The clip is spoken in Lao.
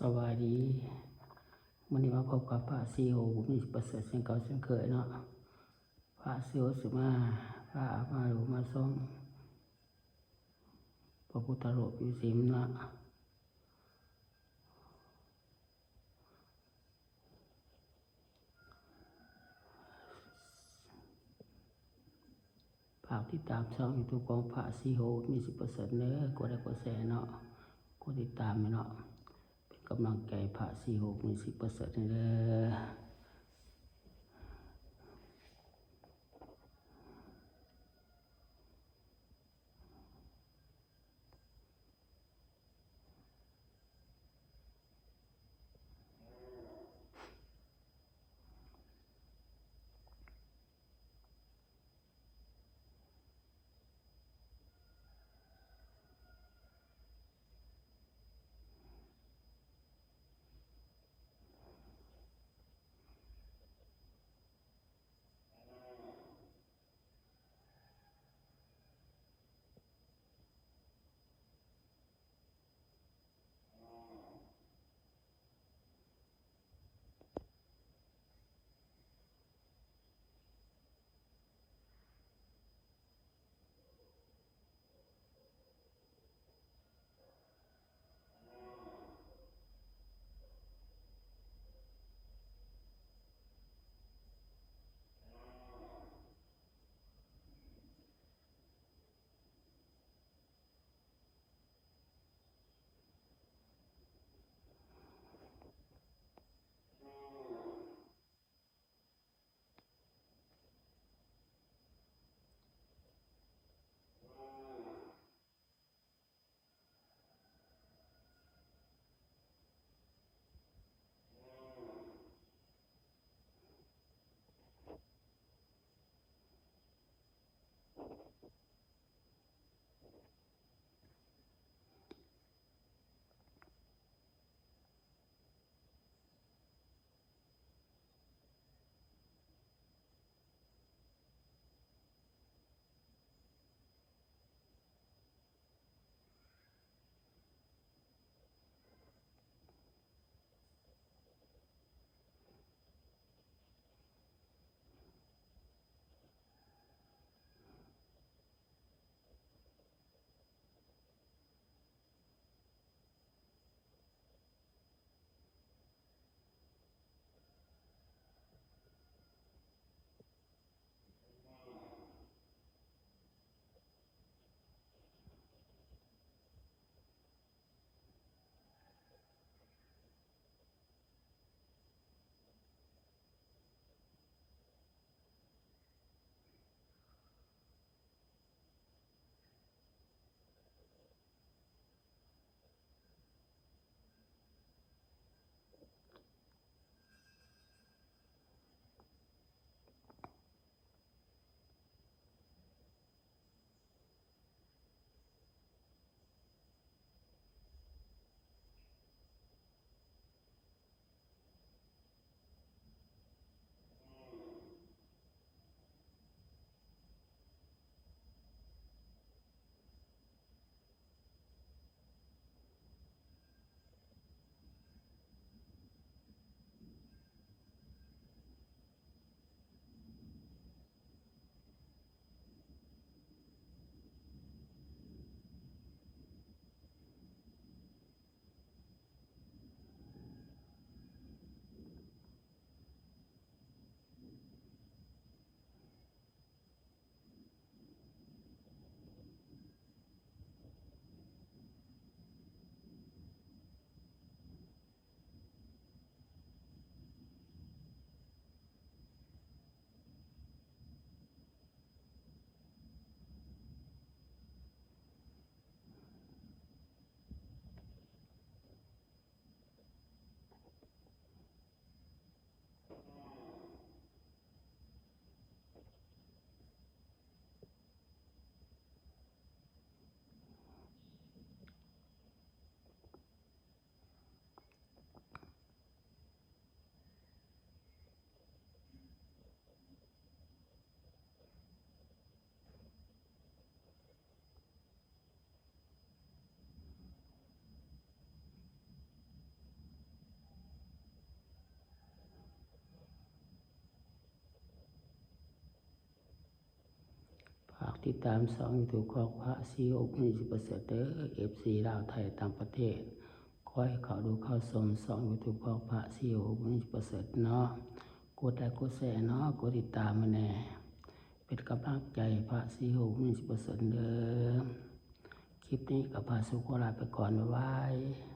ສະບາຍດີ ມື້ນີ້ມາພົບກັບພະສີໂຫ ບຸນມີປະເສີດ ເຊັ່ນເກົ່າເຊັ່ນເຄີຍເນາະ. ພະສີໂຫຊິມາ ພາມາດູມາຊົມພະພຸດທະຮູບຢູ່ສິມເນາະ. ຝາກຕິດຕາມຊ່ອງຢູທູບຂອງພະສີໂຫ ມີສິບເປີເຊັນເດີ ກົດໄລກົດແຊເນາະ ກົດຕິດຕາມເນາະ ເປັນກຳລັງໃຈພະສີໂຫ ມີສິບເປີເຊັນເດີ. ເ ຕິດຕາມຊ່ອງຢູທູບຂອງພະສີໂຮບບຸນ ສິດປະເສີດເດີ ເອັຟຊີລາວ ໄທ ຕ່າງປະເທດ. ຂໍໃຫ້ເຂົ້າດູເຂົ້າຊົມຊ່ອງຢູທູບຂອງພະສີໂຮບບຸນ ສິດປະເສີດເນາະ. ກົດໄລກົດແຊເນາະ ກົດຕິດຕາມໃຫ້ແດ່ ເປັນກຳລັງໃຈໃຫ້ພະສີໂຮບບຸນ ສິດປະເສີດເດີ. ຄລິບນີ້ກໍພະສີໂຮບຂໍລາໄປກ່ອນ ບາຍບາຍ.